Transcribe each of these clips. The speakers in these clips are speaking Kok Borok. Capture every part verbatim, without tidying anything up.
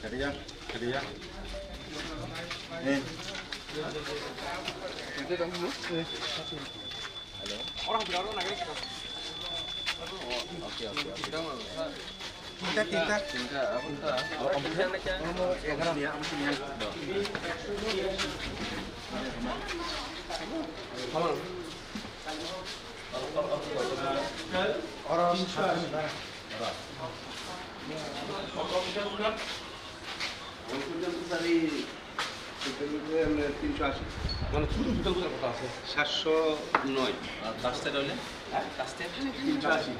Kadiya, kadiya. Eh. Tinta, tinta. তিনশো আশি। মানে শুধু টোটাল কত আছে? সাতশো নয়। আর কাস্টেড হলে? কাস্টেড? তিনশো আশি।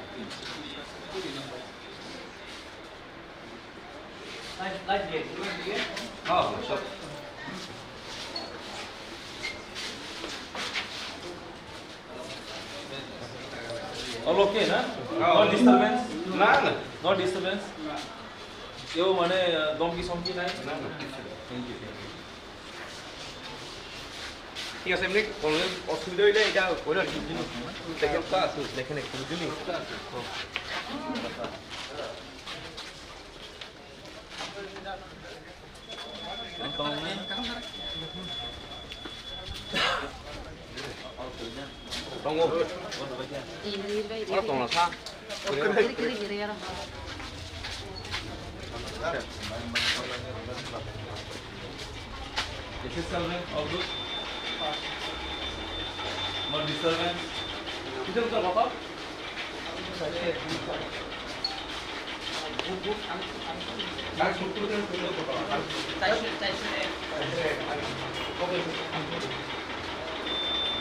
হ্যাঁ, হ্যাঁ, সব। All okay, na? No disturbance? না, না। No disturbance? কেউ মানে, আহ, ধমকি সমকি নাই? না, না, কিচ্ছু নেই। Thank you, thank you। ঠিক আছে, এমনি কোনো অসুবিধা হইলে এটা ওরা ঠিক জিনিস। দেখেন তো আছে, দেখেন একটু জিনিস। Tongo. Ora tongla sa. This is Salman, all good. No disturbance. Kita buka apa?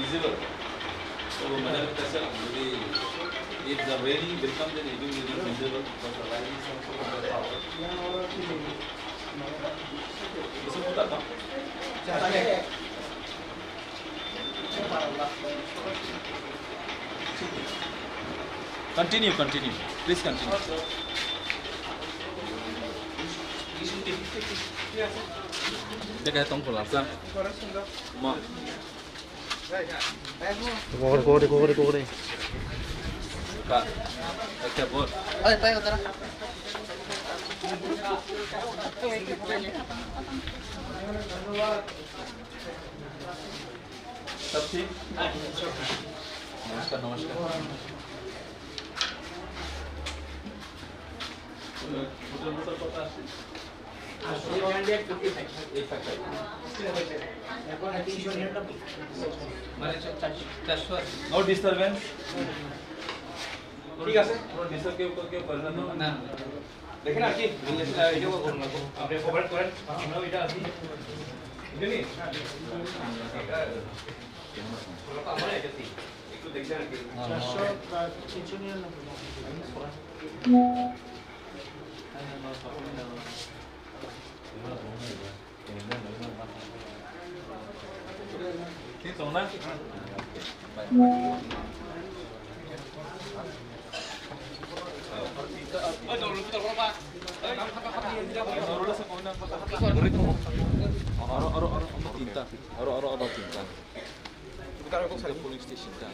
Visible. So, madam, if the rain will come, then it will be visible because the light is also on the tower. Bisa putar, no? Continue, continue. Please continue. Teka tong ko lapsa. Ma. Kokore, kokore, kokore. Ka. Acha, bol. Ay, tayo, tara. Sab thik? Namaskar, namaskar. Total total kota ashe? Eight five five. Mane char-, char-, charso ashe. No disturbance. ঠিক আছে, কোনো ডিস্টার্ব কেউ, কেউ করে না তো? না, না। দেখেন আর কি, রিলেশন, আহ, ইয়ে করুন না, আপনি কোঅপারেট করেন, আমরাও এটা আছি। বুঝলি? এটা, ওরা তো আমার এজেন্সি, একটু দেখবেন আর কি। চারশো, আহ, তিনশো নিরানব্বই। Aro, aro, aro, aro, tinta. Aro, aro, aro, tinta. Police station ta.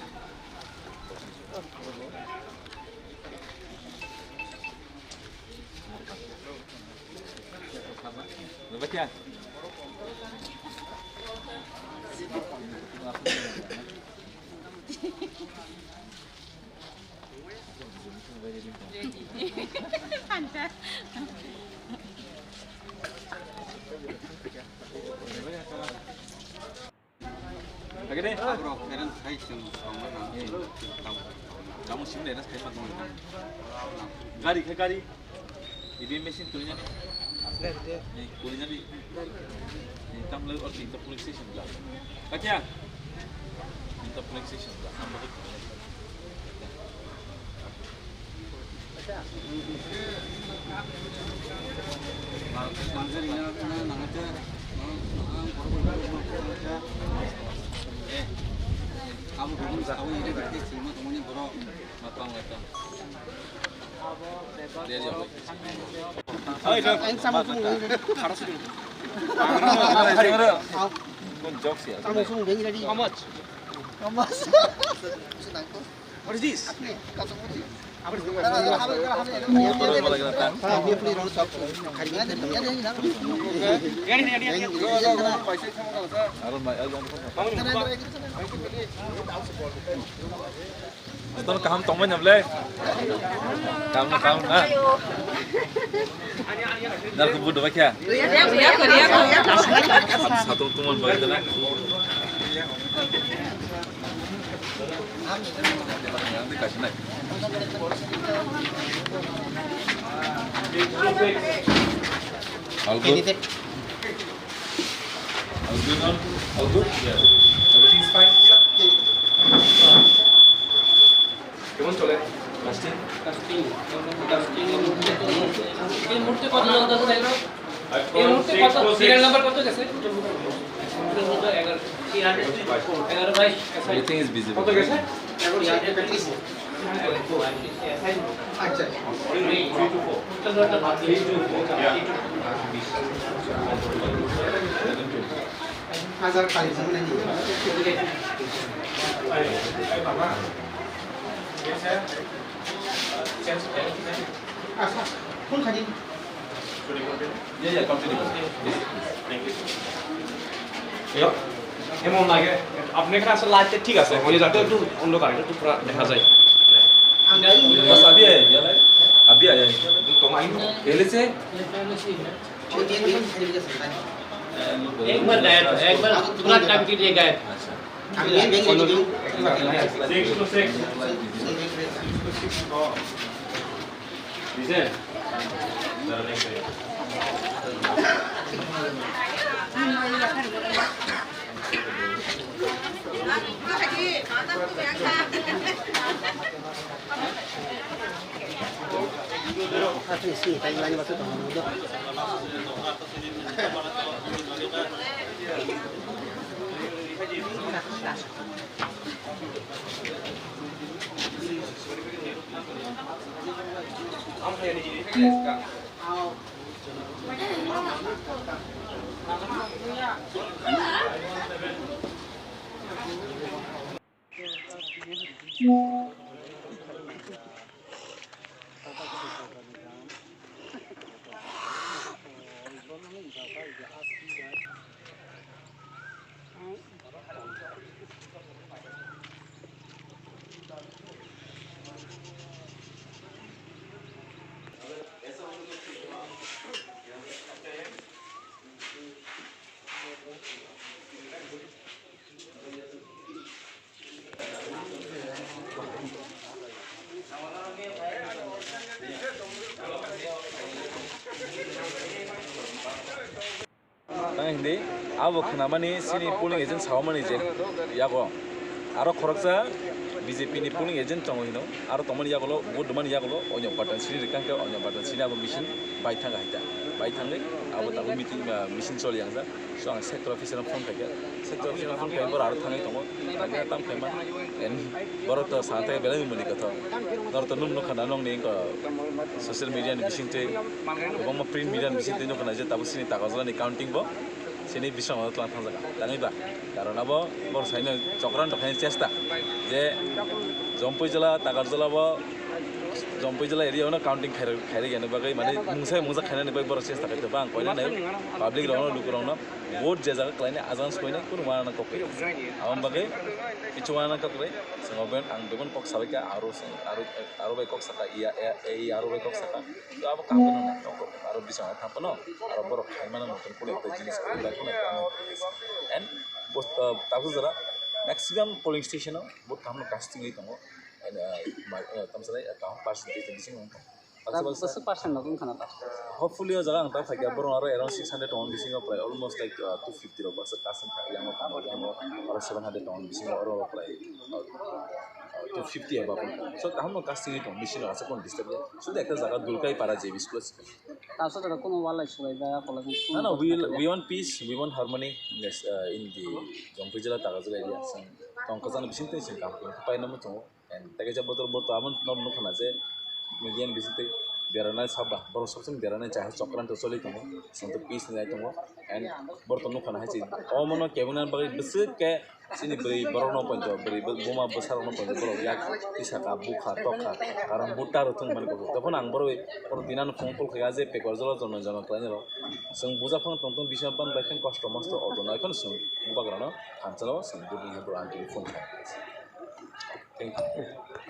Lagi deh. Bro, keren hai sing sama nang. Kamu sini deh, nas kayak mana? Gari, ke gari. Ibi mesin tulinya nih. Nih, tulinya nih. Nih, tam lagi, oh, di police station lah. Kaca. Di police station lah. Tambah itu. How much? What is this? Ton kaham tongmani nabla? Kaham na, kaham na. Dar ko budu bakya. Satung tuman bagay na. All good. How's going on? All good? Yeah. Everything's fine? Yeah. কেমন চলে? Casting? Casting, casting. এই মুহূর্তে কত লোক আছে? এই মুহূর্তে কত? সিরিয়াল নাম্বার কত গেছে? এগারো। এগারো বাইশ। Everything is visible. কত গেছে? আচ্ছা। হাজার খালি সামনে নিয়ে। আচ্ছা, কোন খালি? Yeah, yeah, continue. Yes, please. Thank you. এমন লাগে, আপনি এখানে আসলে লাইটটা ঠিক আছে, ওই জায়গাটা একটু অন্ধকার, এটা একটু পুরা দেখা যায়। बस अभी आया क्या लाइट? अभी आया है क्या? तो माइन पहले से? एक बार गया था, एक बार पूरा टाइम के लिए गया था। अच्छा। Six to six. Tang hindi, abo khnamani chini polling agent sawamani je yago. Aro khoroksa B J P ni polling agent tongo hino. Aro tongmani yagulo, vote dumani yagulo, onyo button sini rikang khe, onyo button sini abo machine bai thang hai ta. Bai thangwi abo tabuk meeting, ah, machine choli yang jak. So ang sector officer no phone khaikha, sector officer no phone khai borok aro thangwi tongo, thangwi tam khaima, and borok to sana thangwi belai mani kotho, norok to nuk nukha na nokni wngkha social media ni bisingtwi, kwbangma print media ni bisingtwi nukha na je tabuk chini Takarjala ni counting bo chini bising o tlang thangjak tangwi ba, karon abo borok saino chokran rok khaina chesta je Jompuijala Takarjala bo Jompuijala area o no counting khairok khairok yani bagwi mane mungsa mungsa khainani bagwi borok chesta khaito ba ang koina nai public rok no luku rok no. Vote je jaga khlainai, ajang soinai, kunu wana nang kok kwrwi. Aboni bagwi kichu wana nang kok kwrwi. Chwng o ben, ang bebon kok sabai kha, aro, aro, aro bai kok saka, iya, iya, iya, aro bai kok saka. To abo kaham kheno nang kok, aro bising thang phano, aro borok khai mano notun kunu ekta jinis kwrwi bai kheno. And post, uh, tabuk jora maximum polling station o vote kaham no casting wi tongo. And, uh, ma-, uh, tamsa dai, uh, kaham percentage ni bisingo wngkha. Tabuk bwswk percent no wngkha na ta? Hopefully o jaga ang ta phaikha, borok aro around six hundred tong bisingo prai almost like, uh, two fifty rok baksa cast wngkha, yang o tamo, yang o aro seven hundred tong bisingo oro prai, uh, two fifty eba. So kaham no casting tong bisingo asa kon disturb ya. Sudu ekta jaga Dulkai para J B school. Tabuk jora kono walai sulai jaga college. No, no, we, we want peace, we want harmony, yes, uh, in the Jompuijala Takarjala area. Tong kwchangni bising twi sing kaham paina muchungo. And tei kaisa botor botor abo norok nukha na je media ni bising twi beranai saba, borok sob somoi beranai chaya chokran to choli tongo, chwng to peace ni lai tongo, and borok to nukha na hai se, omo no kebengna bagwi bwswk khe chini bwrwi borok no ponjo, bwrwi buma bwsa rok no ponjo, borok yak tisa ka bukha tokha, karon butta rok thung mani kok, tokon ang borok, borok dinano phone call khaga je pekor jolo jono jono khlainai rok, chwng buja phang tong tong bising ban bai khe kosto mosto auto nai phano chwng bubagra no thansa o chwng budi hai borok ang tini phone kha. Thank you.